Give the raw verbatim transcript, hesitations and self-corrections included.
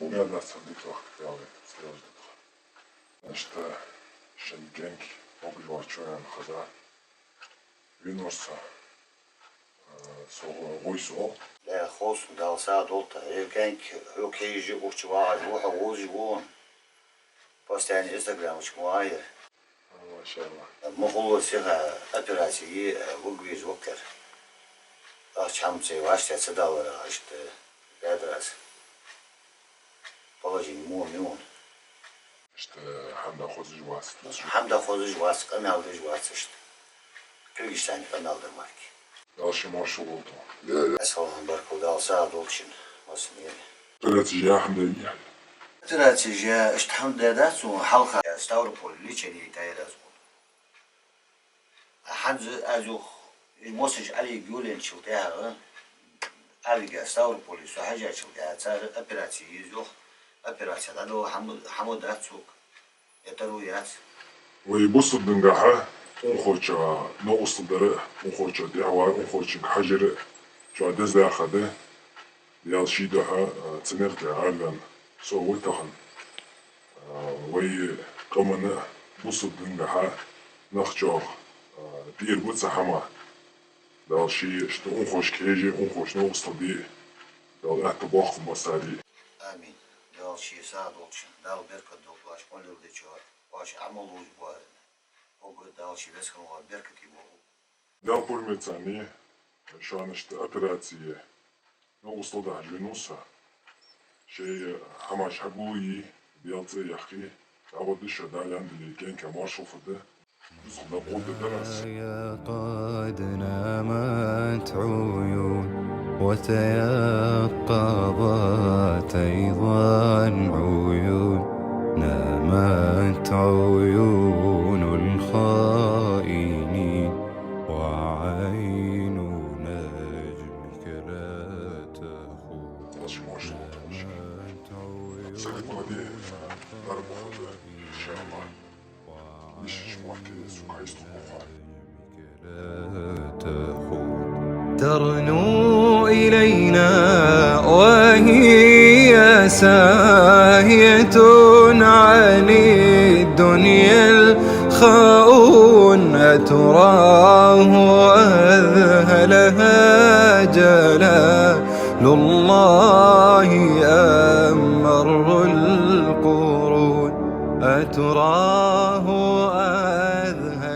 Къамаьл дац хьона, дика вахка, къамаьл дац, къамаьл дац. Иштта шун кӀаьнк могаш воацача хана хеза, венавар со, а, со гӀо-, гӀойса оал. Даьла хов сона, Дала сагӀа долда, ер кӀаьнк хьога хьежаш, укх чу вагӀаш ва хьо, вовзаш ва хьо. Постоянно Инстаграма чу ма вагӀа ер. Машалла. Ма хулла сиха операци е, а, вуг веза ваккхар. Ахча хӀама ца ваьшта ца далара, иштта баьдар аз. Положени мо миун. Иштта хӀама да хозаш вац. ХӀама да хозаш вац, къамаьл деш вац иштта. Киргизстане къамаьл дар марки. Дала ший маршо волда. Ассаламу баркал, Дала сагӀа долда шун. Массане. Операци яь хӀама даьд? Операци яь, иштта хӀама даь дац, цун хьалха Ставрополь лечени тайра аз вон. ХӀанз аз юха, из моссаш Ӏалига йолаенначул тӀехьагӀа, Ӏалига Ставрополе со хьежачул тӀехьагӀа, цар операци еза йоах, операци дӀадала хӀама, хӀама дац цунга, я таро яц. Вай бусалба дингахьа унахочоа новкъостал дар, унахочоа тӀехьавар, унахочунга хьажар чӀоагӀа деза даьха да. Даьла ший духьа, а, цу наькъа тӀа араваьнна со ва тахан. А, вай къаман а, бусалба дингахьа нах чӀоагӀа, а, тӀера ба цу хӀаман. Дала ший иштта унахошка хьеже, унахошта новкъостал де, Дала аьттув боаккхалба массане. Амин. Дала ший сагӀа долда шун, Дала беркат долда оаш къоналдечоа, оаш Ӏамал луш боарна. Хьога Дала ший веза хинна вола беркате болба. Даьла пурам бе царна, шоана иштта операци е новкъостал дахьаш венав со. Шоай хӀамаш хьагулйе, Даьла цӀи яьккхе, дӀагӀоргда шо, Дала аьннадале, кӀаьнка маршо фу да. Рузкъа дӀакховдадергда аз. قد نامت عيون وتيقظت أيضا عيون، نامت عيون الخائنين وعين نجمك لا تخون. نامت عيون ترنو إلينا وهي ساهية عن الدنيا الخاون، أتراه أذهلها جلال الله أم مر القرون، أتراه أذهلها